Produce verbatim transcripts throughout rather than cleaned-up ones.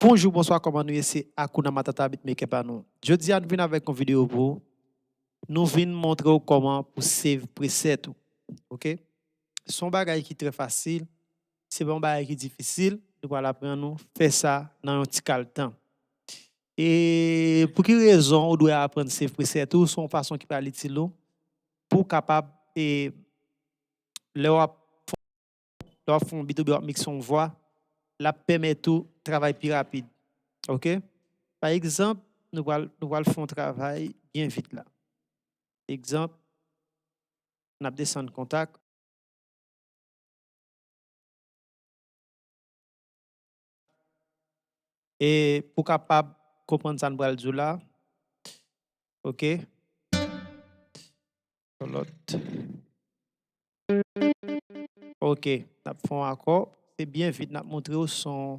Bonjou, bonswa, kòman nou ye? Se Hakuna Matata Beatmaker pa nou. Jodi a, nou vin avèk yon videyo pou ou. Nou vin montre w kòman pou save preset ou. Oke? Se yon bagay ki trè fasil. Se pa yon bagay ki difisil. Nou pral aprann ou fè sa nan yon ti kal tan. E pou ki rezon ou dwe aprann save preset ou? Se yon fason ki pral itil ou pou w kapab, e, lè w ap lè w ap fè yon beat oubyen w ap mikse yon vwa, l ap pèmèt ou travay pi rapid. Oke? Pa egzanp, nou pral, nou pral fè yon travay byen vit la. Egzanp, n ap desann kontak. E pou w kapab konprann sa n pral di w la, oke? Yon lòt. Oke, n ap fè yon akò. Se byen vit, n ap montre w son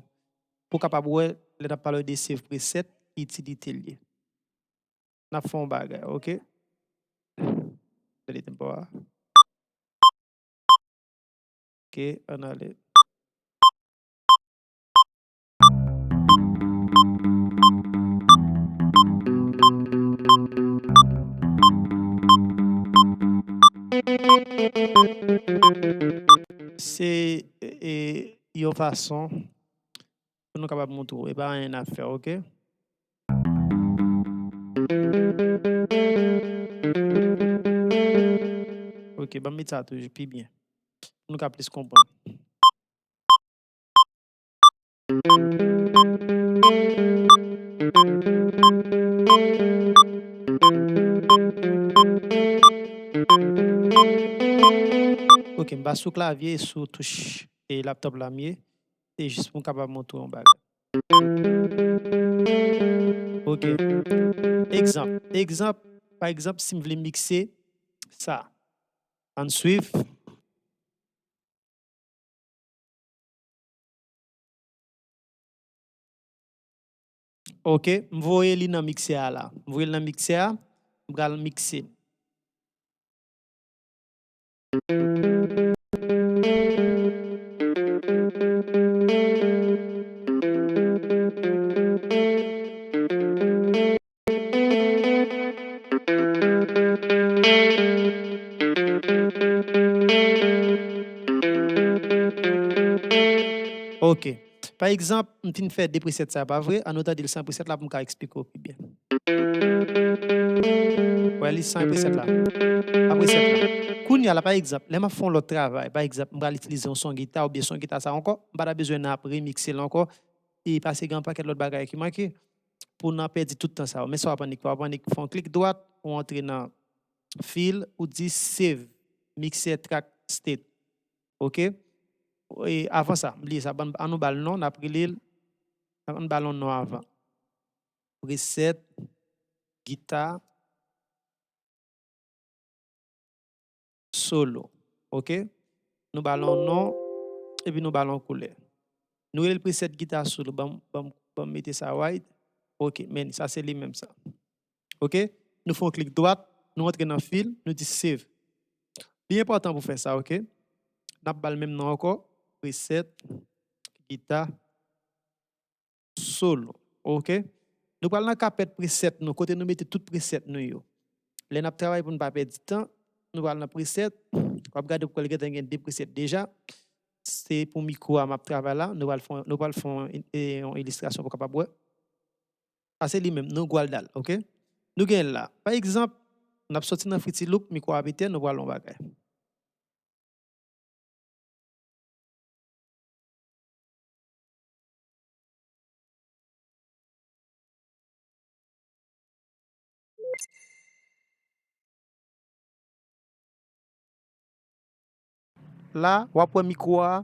pou w kapab wè lè n ap pale de save preset, ki itilite l ye. N ap fè yon bagay, oke? Gade tempo a. Oke, ann ale. Se, e, yon fason pou nou kapab montre w. E pa anyen n ap fè, oke? Oke, ban m met sa toujou pi byen. Pou nou ka plis konprann. Oke, m pa sou klavye, sou touch e laptop la m ye. Se jis pou m kapab montre yon bagay. Oke. Egzanp. Egzanp, pa egzanp, si m vle mikse sa. Ann swiv. Oke, m voye li nan miksè a la. M voye l nan miksè a, m pral mikse. Oke. Pa egzanp, m fin fè de preset sa, pa vre? Ann nou tande l san preset la pou m ka eksplike w pi byen. Wè, li san preset la. A preset la. Kounye a la, pa egzanp, lè m ap fè yon lòt travay, pa egzanp, m pral itilize yon son gita oubyen son gita sa ankò, m pa ta bezwen nan ap remikse l ankò, e pase gen yon pakèt lòt bagay ki manke pou n pèdi tout tan sa yo. Men sa w ap annik fè, w ap annik fè yon klik dwat, ou antre nan fil, ou di save mixer track state. Oke? E avan sa, m bliye sa, ban, ann nou ba l non, n ap rele l, ann ba l yon non avan. Preset, gita, solo. Oke? Nou ba l yon non, epi nou ba l yon koulè. Nou rele l preset gita solo. Ban m, ban m, ban m mete sa white. Oke, men sa se li menm sa. Oke? Nou fè yon klik dwat, nou antre nan fil, nou di save. Li enpòtan pou fè sa, oke? N ap ba l menm non ankò, preset, gita, solo. Oke? Nou pral nan kapèt preset nou, kote nou mete tout preset nou yo. Lè n ap travay pou n pa pèdi tan, nou pral nan preset. W ap gade pou w wè l gentan gen de preset deja. Se pou mikwo a m ap travay la. Nou pral fè, nou pral fè yon, e, yon ilistrasyon pou w kapab wè. Sa se li menm, nou gwal dal, oke? Nou gen la. Pa egzanp, n ap soti nan Fruity Loop, mikwo a ap etèn, nou pral yon bagay. La, w ap wè mikwo a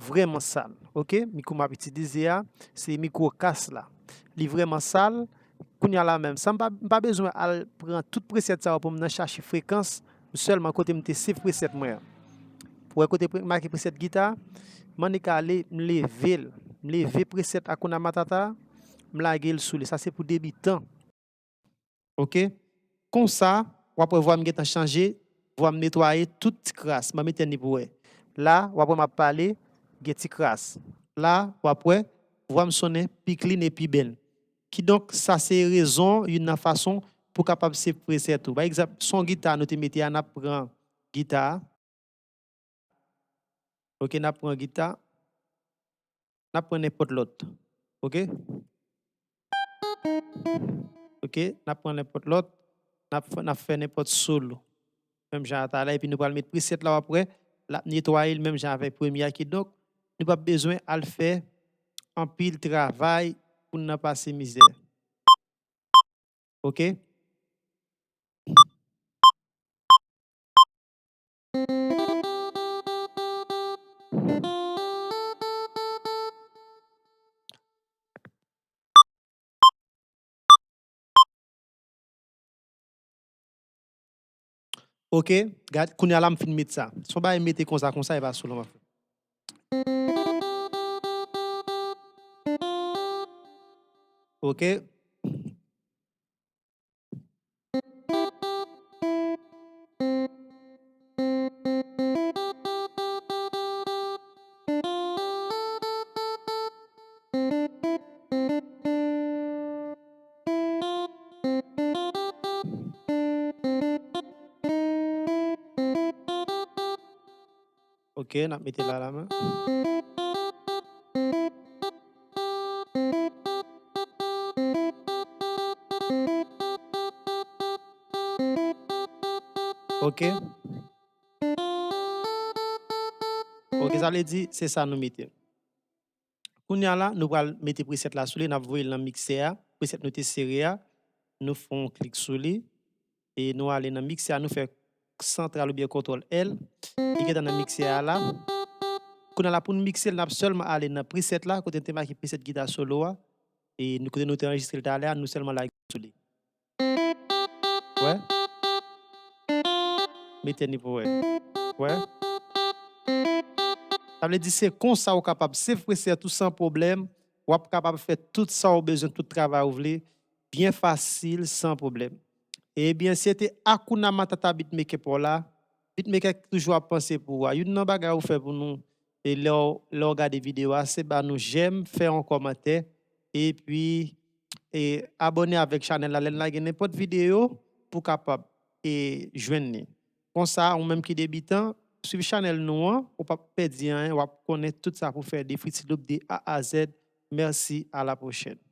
vrèman sal, oke? Mikwo m ap itilize a, se mikwo kas la. Li vrèman sal. Kounye a la menm, sa m pa, m pa bezwen al pran tout preset sa yo pou m nan chache frekans. M sèlman kote m te save preset mwen an. Ou wè kote pre-, make preset gita, m annik ale, m leve l. M leve preset Hakuna Matata, m lage l sou li. Sa se pou debitan. Oke? Konsa, w ap wè vwa m gentan chanje, vwa m netwaye tout ti kras. M ap mete ni pou wè. La, w ap wè m ap pale, gen ti kras. La, w ap wè, vwa m sonnen pi clean e pi bèl. Kidonk, sa se rezon, youn nan fason pou kapab save preset ou. Pa egzanp, son gita nou te mete a, n ap pran gita a. Ok, n ap pran gita. N ap pran nenpòt lòt. Ok? Ok, n ap pran nenpòt lòt. N ap, n ap fè nenpòt solo. Menm jan a talè, epi nou pral met preset la, w ap wè, l ap netwaye l menm jan avèk premye a, kidonk, nou p ap bezwen al fè anpil travay pou n nan pase mizè. Ok? Ok, gad, kounye a la m fin met sa. Se yon bagay m mete konsa, konsa, e pa solo m ap fè. Ok. Ok, n ap mete la la men. Ok. Ok, sa vle di, se sa nou mete. Kounye a la, nou pral mete preset la sou li, n ap voye l nan miksè a, preset nou te sere a, nou fè yon klik sou li, e nou ale nan miksè a, nou fè santral oubyen kontwòl L, li gentan nan miksè a la. Kounye a la, pou n mikse l, n ap sèlman ale nan preset la, kote n te make preset gita solo a, e nou, kote nou te anrejistre l talè a, nou sèlman lage sou li. Wè? Mete ni pou wè. Wè? Sa vle di se konsa ou kapab save preset ou san pwoblèm. W ap kapab fè tout sa w bezwen, tout travay ou vle, byen fasil, san pwoblèm. Ebyen, se te Hakuna Matata Beatmaker pa w la. Beatmaker ki toujou ap panse pou ou a. Youn nan bagay ou fè pou nou, e lè w, lè w gade videyo a, se ba nou j'aime, fè yon kòmantè, epi, e abòne avèk chanèl la, lè n lage nenpòt videyo pou w kapab, e jwenn li. Konsa, ou menm ki debitan, swiv chanèl nou an, ou p ap pèdi anyen, w ap konnen tout sa pou fè de Fritzy Loop de A a Z. Mèsi, à la prochaine.